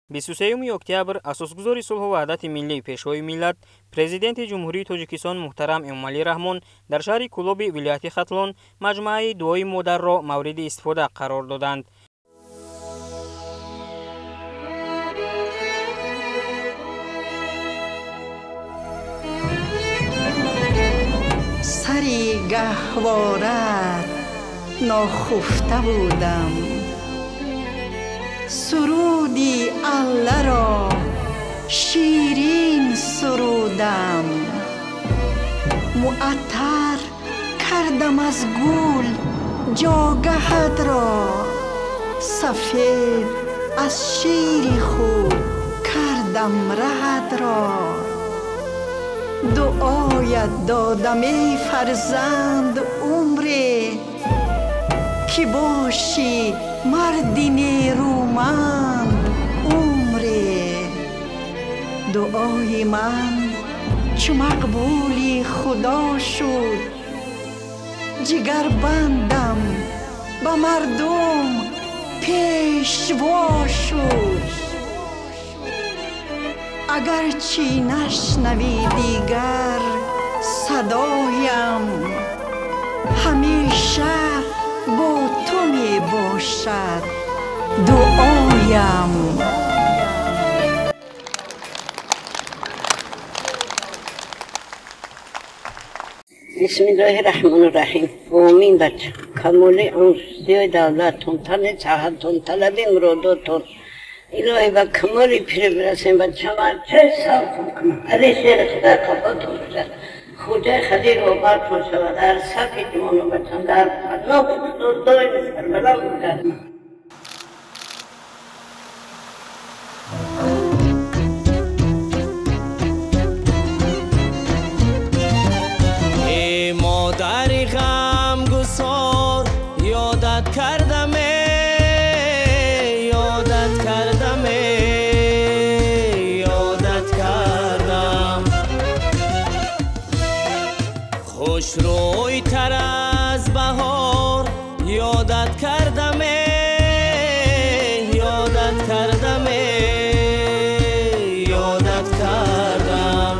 23 октябр асосгузори сулҳу ваҳдати миллӣ, пешвои миллат, президенти Ҷумҳурии Тоҷикистон муҳтарам Эмомалӣ Раҳмон дар шаҳри Кӯлоби вилояти Хатлон маҷмӯаи дуои модарро мавриди истифода қарор доданд. Сари гаҳворат нохуфта будам, суруди Алларо ширин сурудам, муаттар кардам аз гул ҷогаҳатро, сафед аз шири худ кардам раҳатро. Дуоят додам эй фарзанд умре, ки бошӣ марди нерӯманд умре. Дуои ман чу мақбули Худо шуд, ҷигарбандам ба мардум пешво шуд. Агарчи нашнавӣ дигар садоям, ҳамеша бо ту мебошад дуоям. Бисмиллоҳи раҳмони раҳим. Омин бача. Камоли умр, зиёи давлаттон, тани саҳаттон, талаби муродотон. Илоҳӣ ба камоли пирӣ бирасем, бача ман чӣ савтон кунам. Али шери худо қафотон бошад. Хуҷаи хадир обартон шавад. Дар сафи ҷумону бачам, дар паноҳи Худо доим сарбаланд бошад. Эй модари ғамгусор, ёдат кардам, ёдат кардам, ёдат кардам. Хушрӯйтар аз баҳор, ёдат кардам, ёдат кардам, ёдат кардам.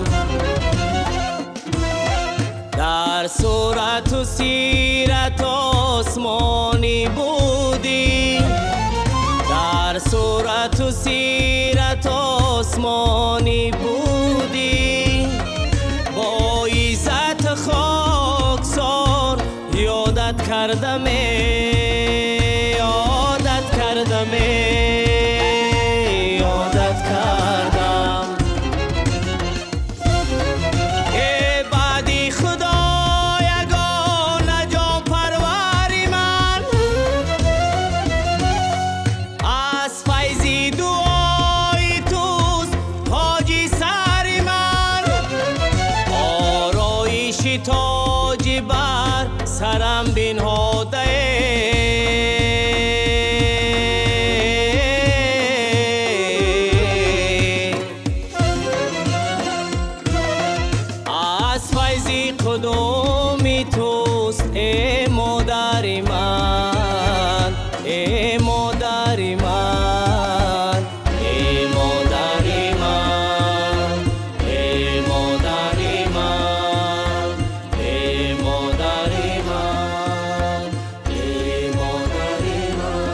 Дар сурату сират осмонӣ будӣ, дар сурату сират осмонӣ будӣ, бо иззат хоксор ёдат кардам, ёдат кардам, ёдат кардам. Э баъди Худо ягона ҷонпарвари ман, аз файзи дуои туст тоҷи сари ман, ороиши тоҷи бар сарам бинҳодае. Аз файзи қудуми туст э модари ман, э модари ман, э модари ман, э модари ман, э модари ман, э модари ман.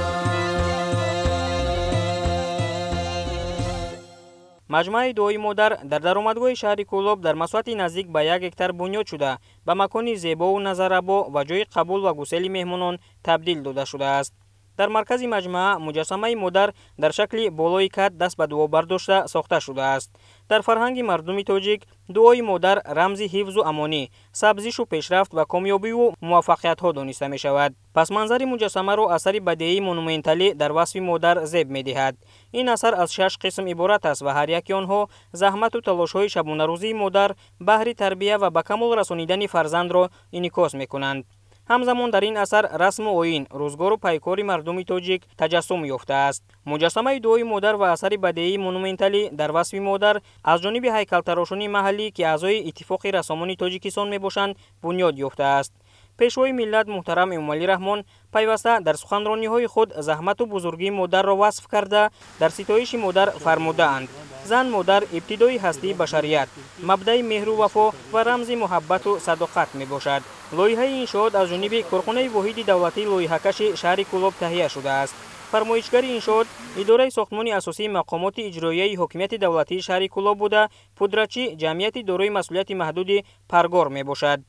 Маҷмӯаи дуои модар дар даромадгоҳи шаҳри Кӯлоб дар масоҳати наздик ба 1 гектар бунёд шуда, ба макони зебову назаррабо ва ҷойи қабул ва гусели меҳмонон табдил дода шудааст. Дар маркази маҷмӯа муҷассамаи модар дар шакли болои кат даст ба дуо бардошта сохта шудааст. Дар фарҳанги мардуми тоҷик дуои модар рамзи ҳифзу амонӣ, сабзишу пешрафт ва комёбиву муваффақиятҳо дониста мешавад. Пасманзари муҷассамаро асари бадеии монументалӣ дар васфи модар зеб медиҳад. Ин асар аз 6 қисм иборат аст ва ҳар яки онҳо заҳмату талошҳои шабонарӯзии модар баҳри тарбия ва ба камол расонидани фарзандро инъикос мекунанд. Ҳамзамон дар ин асар расму оин, рӯзгору пайкори мардуми тоҷик таҷассум ёфтааст. Муҷассамаи дуои модар ва асари бадеии монументалӣ дар васфи модар аз ҷониби ҳайкалтарошони маҳаллӣ, ки аъзои Иттифоқи рассомони Тоҷикистон мебошанд, бунёд ёфтааст. Пешвои миллат муҳтарам Эмомалӣ Раҳмон пайваста дар суханрониҳои худ заҳмату бузургии модарро васф карда, дар ситоиши модар фармудаанд: зан модар ибтидои ҳастии башарият, мабдаи меҳру вафо ва рамзи муҳаббату садоқат мебошад. Лоиҳаи иншоот аз ҷониби корхонаи воҳиди давлатии лоиҳакаши шаҳри Кӯлоб таҳия шудааст. Фармоишгари иншоот идораи сохтмони асосии мақомоти иҷроияи ҳокимияти давлатии шаҳри Кӯлоб буда, пудрачи ҷамъияти дорои масъулияти маҳдуди Паргор мебошад.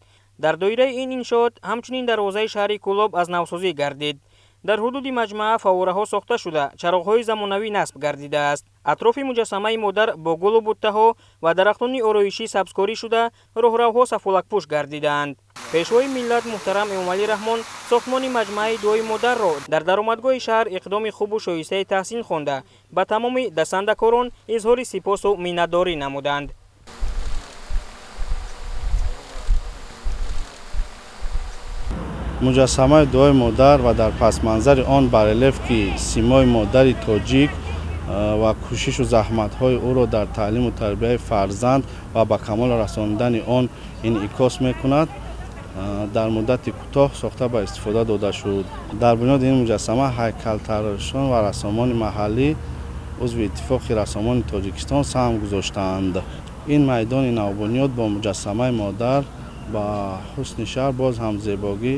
Дар доираи ин иншоот ҳамчунин дарвозаи шаҳри Кӯлоб аз навсозӣ гардид. Дар ҳудуди маҷмаа фаввораҳо сохта шуда, чароғҳои замонавӣ насб гардидааст. Атрофи муҷассамаи модар бо гулу буттаҳо ва дарахтони ороишӣ сабзкорӣ шуда, роҳравҳо сафолакпӯш гардидаанд. Пешвои миллат муҳтарам Эмомалӣ Раҳмон сохтмони маҷмааи дуои модарро дар даромадгоҳи шаҳр иқдоми хубу шоистаи таҳсин хонда, ба тамоми дастандакорон изҳори сипосу миннатдорӣ намуданд. Муҷассамаи дуои модар ва дар пасманзари он барельеф, ки симои модари тоҷик ва кӯшишу заҳматҳои ӯро дар таълиму тарбияи фарзанд ва ба камол расондани он инъикос мекунад, дар муддати кӯтоҳ сохта ба истифода дода шуд. Дар бунёди ин муҷассама ҳайкалтарошон ва рассомони маҳаллӣ, узви Иттифоқи рассомони Тоҷикистон саҳм гузоштаанд. Ин майдони навбунёд бо муҷассамаи модар ба ҳусни шаҳр боз ҳам зебогӣ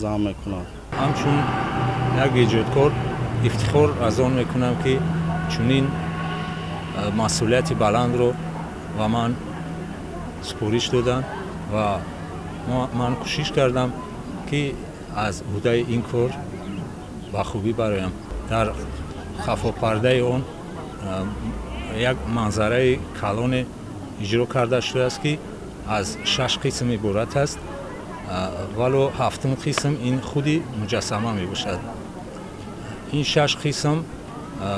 зам мекунад. Ҳамчун як эҷодкор ифтихор аз он мекунам, ки чунин масъулияти баландро ба ман супориш доданд ва ман кӯшиш кардам, ки аз ӯҳдаи ин кор ба хубӣ бароям. Дар хафопардаи он як манзараи калоне иҷро карда шудааст, ки аз 6 қисм иборат аст, вало 7-ум қисм ин худи муҷассама мебошад. Ин 6 қисм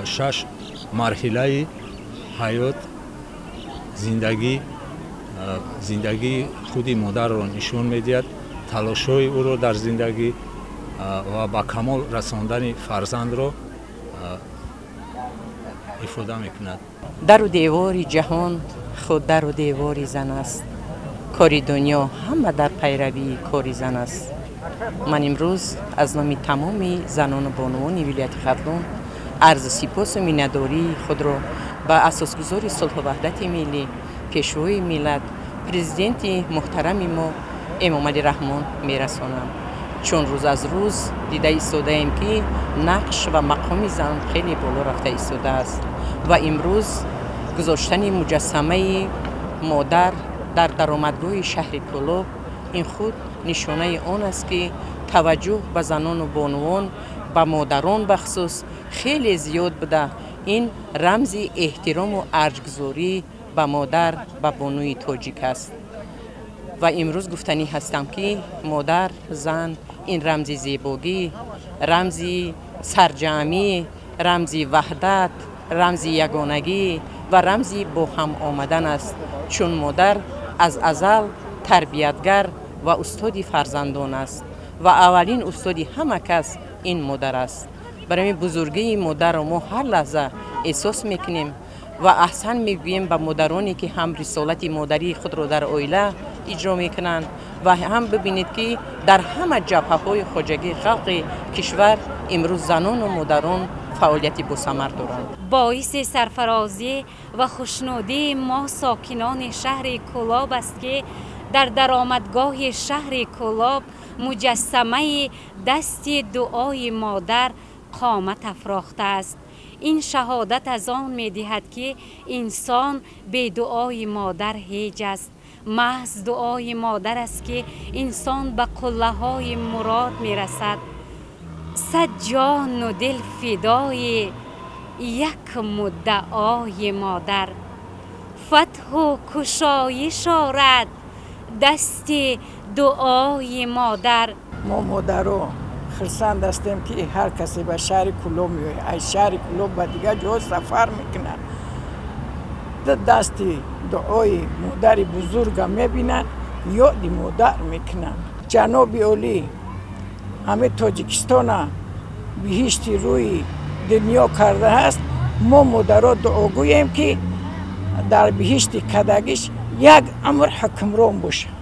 6 марҳилаи ҳаёт, зиндагии худи модарро нишон медиҳад, талошҳои ӯро дар зиндагӣ ва ба камол расондани фарзандро ифода мекунад. Дару девори ҷаҳон худ дару девори зан аст. Кори дунё ҳама дар пайравии кори зан аст. Ман имрӯз аз номи тамоми занону бонувони вилояти Хатлон арзу сипосу миннатдории худро ба асосгузори сулҳу ваҳдати миллӣ, пешвои миллат, президенти муҳтарами мо Эмомалӣ Раҳмон мерасонам. Чун рӯз аз рӯз дида истодаем, ки нақш ва мақоми зан хеле боло рафта истодааст ва имрӯз гузоштани муҷассамаи модар дар даромадгоҳи шаҳри Кӯлоб ин худ нишонаи он аст, ки таваҷҷӯҳ ба занону бонувон, ба модарон бахусус хеле зиёд буда. Ин рамзи эҳтирому арҷгузорӣ ба модар, ба бонуи тоҷик аст. Ва имрӯз гуфтанӣ ҳастам, ки модар, зан ин рамзи зебогӣ, рамзи сарҷамъӣ, рамзи ваҳдат, рамзи ягонагӣ ва рамзи бо ҳам омадан аст. Чун модар аз азал тарбиятгар ва устоди фарзандон аст ва аввалин устоди ҳама кас ин модар аст. Барои бузургии модарро мо ҳар лаҳза эҳсос мекунем ва аҳсан мегӯем ба модароне, ки ҳам рисолати модарии худро дар оила иҷро мекунанд ва ҳам бибинед, ки дар ҳама ҷабҳаҳои хоҷагии халқи кишвар имрӯз занону модарон фаъолияти босамар доранд. Боиси сарфарозӣ ва хушнудии мо сокинони шаҳри Кӯлоб аст, ки дар даромадгоҳи шаҳри Кӯлоб муҷассамаи дасти дуои модар қомат афрохтааст. Ин шаҳодат аз он медиҳад, ки инсон бе дуои модар ҳеҷ аст. Маҳз дуои модар аст, ки инсон ба қуллаҳои мурод мерасад. Сад ҷону дил фидои як муддаои модар. Фатҳу кушоиш орад дасти дуои модар. Мо модаро хурсанд ҳастем, ки ҳар касе ба шаҳри Кӯлоб меояд, аз шаҳри Кӯлоб ба дигар ҷо сафар мекунад, дасти дуои модари бузурга мебинанд, ёди модар мекунанд. Ҷаноби олӣ ҳамаи Тоҷикистона биҳишти рӯи дунё кардааст. Мо модаро дуогӯем, ки дар биҳишти кадагиш як амр ҳукмрон бошад.